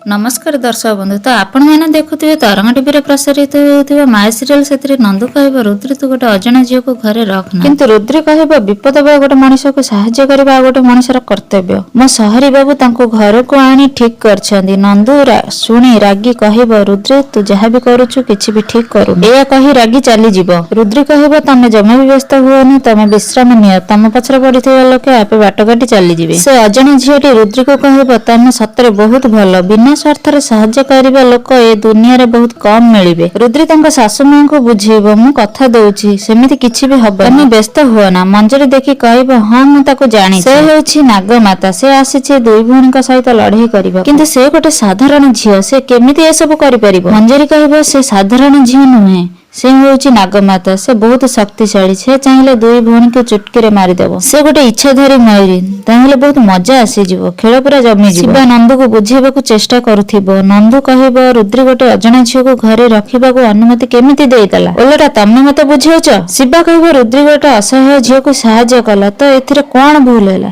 ନମସ୍କାର ଦର୍ଶକ ବନ୍ଧୁ, ତ ଆପଣମାନେ ଦେଖୁଥିବେ ତରଙ୍ଗ ଟିଭିରେ ପ୍ରସାରିତ ହେଉଥିବା ମାୟା ସିରିଏଲ। ସେଥିରେ ନନ୍ଦୁ କହିବ, ରୁଦ୍ରି, ତୁ ଗୋଟେ ଅଜଣା ଝିଅକୁ ଘରେ ରଖନା। କିନ୍ତୁ ରୁଦ୍ରି କହିବ, ବିପଦ ବେଳେ ଗୋଟେ ମଣିଷକୁ ସାହାଯ୍ୟ କରିବା ଆଉ ଗୋଟେ ମଣିଷର କର୍ତ୍ତବ୍ୟ। ମୋ ସହରୀ ବାବୁ ତାଙ୍କୁ ଘରକୁ ଆଣି ଠିକ କରିଛନ୍ତି। ନନ୍ଦୁ ଶୁଣି ରାଗି କହିବ, ରୁଦ୍ରି, ତୁ ଯାହା ବି କରୁଛୁ କିଛି ବି ଠିକ କରୁନୁ। ଏଇଆ କହି ରାଗି ଚାଲିଯିବ। ରୁଦ୍ରି କହିବ, ତମେ ଜମା ବି ବ୍ୟସ୍ତ ହୁଅନି, ତମେ ବିଶ୍ରାମ ନିଅ, ତମ ପଛରେ ପଡିଥିବା ଲୋକେ ଆପେ ବାଟ କାଟି ଚାଲିଯିବେ। ସେ ଅଜଣା ଝିଅଟି ରୁଦ୍ରିକୁ କହିବ, ତମେ ସତରେ ବହୁତ ଭଲ, ବିନା ସ୍ୱାର୍ଥରେ ସାହାଯ୍ୟ କରିବା ଲୋକ ଏ ଦୁନିଆରେ ବହୁତ କମ ମିଳିବେ। ରୁଦ୍ରି ତାଙ୍କ ଶାଶୁ ମାଙ୍କୁ ବୁଝେଇବ, ମୁଁ କଥା ଦଉଛି, ସେମିତି କିଛି ବି ହବ, ତମେ ବ୍ୟସ୍ତ ହୁଅ ନା। ମଞ୍ଜରୀ ଦେଖି କହିବ, ହଁ, ମୁଁ ତାକୁ ଜାଣିଛି, ସେ ହେଉଛି ନାଗମାତା, ସେ ଆସିଛି ଦୁଇ ଭଉଣୀଙ୍କ ସହିତ ଲଢେଇ କରିବ। କିନ୍ତୁ ସେ ଗୋଟେ ସାଧାରଣ ଝିଅ, ସେ କେମିତି ଏସବୁ କରିପାରିବ? ମଞ୍ଜରୀ କହିବ, ସେ ସାଧାରଣ ଝିଅ ନୁହେଁ, ସେ ହେଉଛି ନାଗମାତା, ସେ ବହୁତ ଶକ୍ତିଶାଳୀ, ସେ ଚାହିଁଲେ ଦୁଇ ଭଉଣୀକୁ ଚୁଟକିରେ ମାରିଦେବ। ସେ ଗୋଟେ ଇଚ୍ଛାଧାରୀ ମୟୂରୀ, ତାହେଲେ ବହୁତ ମଜା ଆସିଯିବ, ଖେଳ ପୁରା ଜମିଯିବ। ଶିବା ନନ୍ଦୁକୁ ବୁଝେଇବାକୁ ଚେଷ୍ଟା କରୁଥିବ। ନନ୍ଦୁ କହିବ, ରୁଦ୍ରି ଗୋଟେ ଅଜଣା ଝିଅକୁ ଘରେ ରଖିବାକୁ ଅନୁମତି କେମିତି ଦେଇଦେଲା? ଓଲଟା ତମେ ମତେ ବୁଝେଉଛ। ଶିବା କହିବ, ରୁଦ୍ରି ଗୋଟେ ଅସହାୟ ଝିଅକୁ ସାହାଯ୍ୟ କଲା, ତ ଏଥିରେ କଣ ଭୁଲ ହେଲା?